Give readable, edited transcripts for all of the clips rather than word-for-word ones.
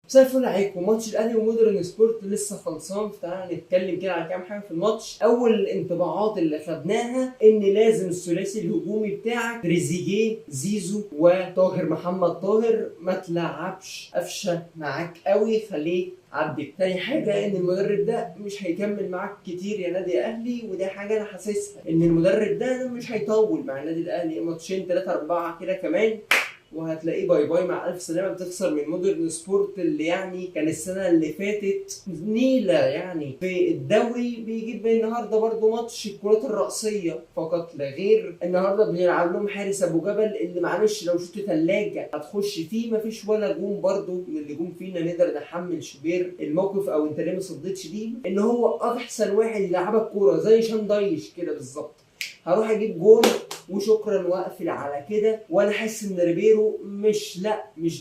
مساء الفل عليكم. ماتش الاهلي ومودرن سبورت لسه خلصان، فتعالى نتكلم كده على كام حاجة في الماتش. اول الانطباعات اللي خدناها ان لازم الثلاثي الهجومي بتاعك تريزيجيه، زيزو، وطاهر محمد طاهر، ما تلعبش قفشه معاك قوي، خليه عدي. تاني حاجة ان المدرب ده مش هيكمل معاك كتير يا نادي اهلي، وده حاجة انا حاسسها ان المدرب ده مش هيطول مع النادي الاهلي، ماتشين 3 4 كده كمان وهتلاقيه bye bye مع الف سلامه. بتخسر من مودرن سبورت اللي يعني كان السنة اللي فاتت نيله يعني في الدوري، بيجيب النهارده برده ماتش الكرات الرأسية فقط لا غير. النهارده بيلعب لهم حارس ابو جبل اللي معلش لو شفت ثلاجه هتخش فيه، مفيش ولا جون برده من اللي جون فينا نقدر نحمل شوبير الموقف او انت ليه ما صدتش دي، ان هو احسن واحد يلعبك كورة زي شاندايش كده بالظبط، هروح اجيب جون وشكرا واقفل على كده. وانا حاسس ان ريبيرو مش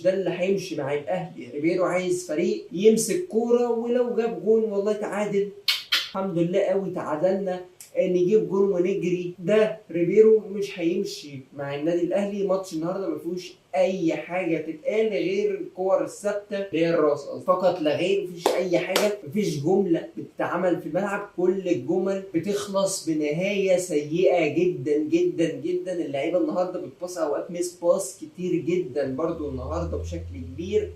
ده اللي هيمشي مع الاهلي. ريبيرو عايز فريق يمسك كورة، ولو جاب جون والله تعادل الحمد لله قوي، تعادلنا نجيب جون ونجري. ده ريبيرو مش هيمشي مع النادي الاهلي. ماتش النهارده ما فيهوش اي حاجة تتقال غير الكور الثابتة اللي هي الراس فقط لا غير، مفيش اي حاجة، مفيش جملة بتتعمل في الملعب، كل الجمل بتخلص بنهاية سيئه جدا جدا جدا. اللعيبة النهارده بتباص اوقات miss pass كتير جدا برده النهارده بشكل كبير.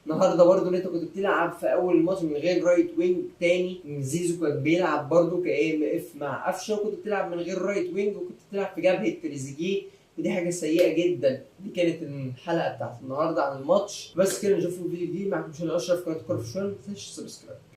النهارده برضو اللي انت كنت بتلعب في اول الماتش من غير right wing تاني، زيزو كان بيلعب برضو ك AMF مع قفشه، وكنت بتلعب من غير right wing، وكنت بتلعب في جبهة تريزيجيه، ودي حاجة سيئه جدا. دي كانت الحلقة بتاعت النهارده عن الماتش. بس كده نشوفكم في فيديو جديد. معاكم شيل اشرف، قناة كورة في الشوال، ما تنساش subscribe.